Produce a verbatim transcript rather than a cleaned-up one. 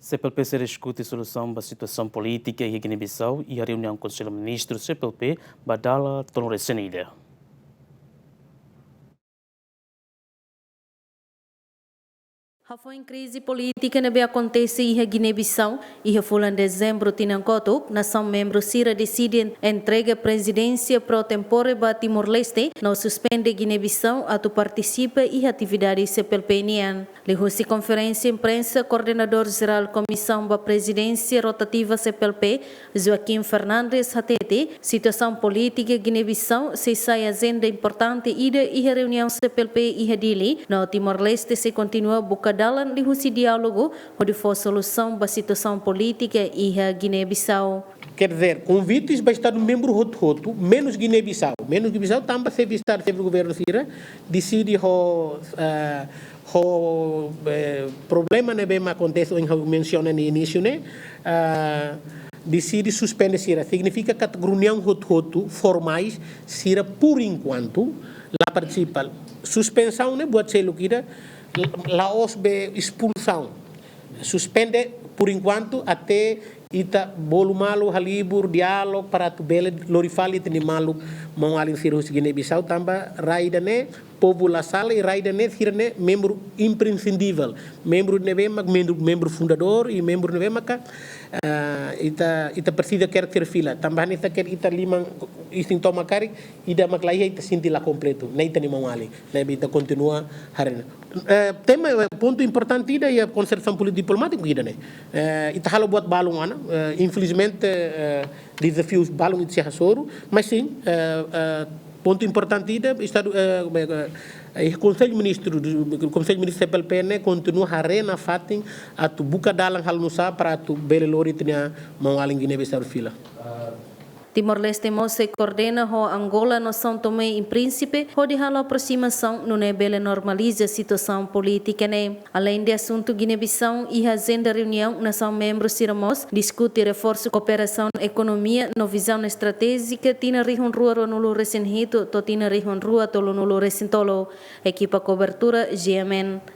CPLP sei diskute solusaun ba situasaun polítika iha Guiné-Bissau iha reuniaun Konsellu Ministru CPLP ba dala tolunulu-resin-ida. Hafoin krize polítika ne'ebé akontese iha Guiné-Bissau, iha fulan Dezembru tinan kotuk, nasaun membru sira deside entrega prezidénsia pro tempore ba Timor-Leste, no suspende Guiné-Bissau atu partisipa iha atividade CPLP nian. Liuhusi konferénsia imprensa, Koordenadór Jerál Komisaun ba Prezidénsia Rotativa CPLP, Joaquim Fernandes, hatete, situasaun polítika Guiné-Bissau sei sai ajenda importante ida iha reuniaun CPLP iha Dili, no Timor-Leste sei kontinua buka dalan liuhusi diálogu hodi fó solusaun ba situasaun polítika iha Guiné-Bissau. Quer dizer, konvites ba Estadu membru hotu-hotu, menus Guiné-Bissau. Menus Guiné-Bissau tanba xefe Estadu, xefe governu sira deside ho, eh, ho, eh, problema ne'ebé mak akontese ohin ha'u mensiona iha inísiu ne'e, eh, deside suspende sira. Signifika katak reuniaun hotu-hotu formais sira, por enquanto, la partisipa. Suspensaun ne'e buat seluk ida, la'ós be espulsaun. Suspende, por enquanto, até ita bolu malu, halibur, diálogu, para atu bele lori fali ita-nia maluk maun-alin sira husi Guiné-Bissau, tanba rai ida-ne'e povu la sala, i rai ida-ne'e sira-ne'e membru imprescindível. Membru ne'ebé mak membru, membru fundadór, i membru ne'ebé maka, ah, ita, ita presiza hakerek sira fila. Tanba hanesan katak ita liman isin tomak karik, ida mak la iha, ita sente la kompletu. Ne'e ita-nia maun-alin. Ne'ebé ita kontinua haree. Eh, tema, eh, pontu importante ida iha konsertasaun polítika diplomátika ida-ne'e. Eh, ita halo buat balun ona, eh, infelizmente, eh, dezafius balun ita sei hasoru, mas sin, eh, eh, pontu importante ida, Estadu, eh, eh, eh, Konsellu Ministru, Konsellu Ministru CPLP ne'e kontinua haree nafatin atu buka dalan halo nu'usá para atu bele lori ita-nia maun-alin Guiné-Bissau fila. Timor-Leste mós sei koordena ho Angola no São Tomé e Príncipe hodi halo aprosimasaun nune'e bele normaliza situasaun polítika ne'e. Aleinde asuntu Guiné-Bissau, iha ajenda reuniaun nasaun membru sira mós diskute reforsu kooperasaun ekonomia no vizaun estratéjika tinan rihun rua ruanulu-resin-hitu to'o tinan rihun rua tolunulu-resin-tolu. Ekipa kobertura, GMN.